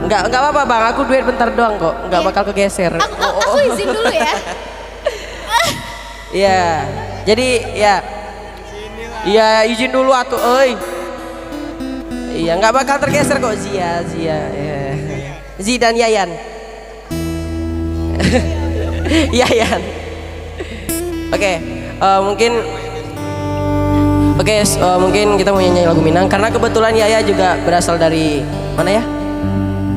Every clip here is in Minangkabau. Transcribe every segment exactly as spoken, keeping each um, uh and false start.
Nggak, nggak apa-apa, Bang. Aku duet bentar doang kok. Nggak Iya. bakal kegeser. Aku, aku, aku izin dulu ya. Iya. Jadi, ya. Iya, izin dulu atuh, oi. Iya, nggak bakal tergeser kok, Zia, Zia. Iya. Zi dan Yayan. Yayan. Oke, eh, mungkin Oke, s- eh, mungkin kita mau nyanyi lagu Minang karena kebetulan Yaya juga berasal dari mana ya?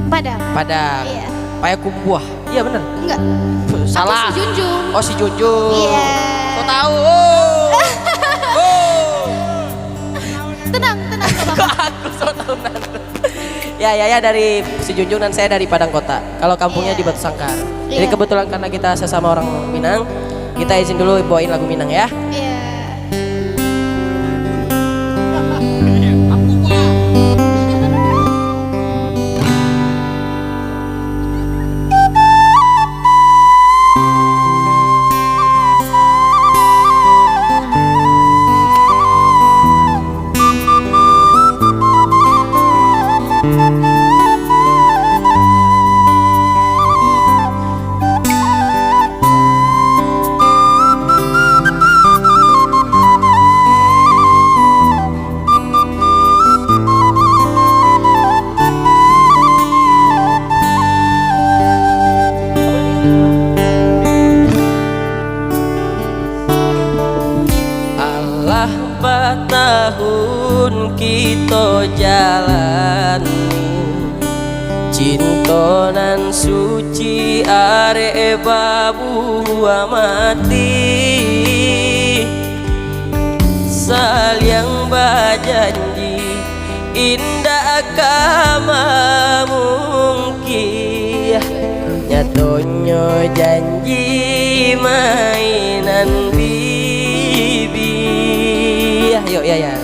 Padang. Padang. Iya. Payakumbuah. Iya benar. Enggak. Salah. Aku si Junjung. Oh, si Junjung. Iya. So tahu. Oh. Tenang, tenang, gak apa-apa. Aku so tahu nanti. Ya, Yaya dari Sijunjung dan saya dari Padang Kota. Kalau kampungnya Iya. di Batu Sangkar. Jadi Iya. Kebetulan karena kita sesama orang Minang, kita izin dulu bawain lagu Minang ya. Iya. Alah batahun kito jalani, cinto nan suci arek babuah mati. Saliang bajanji indak ka mamungkia, nyatonyo janji mainan bibia. Yo, ya, ya.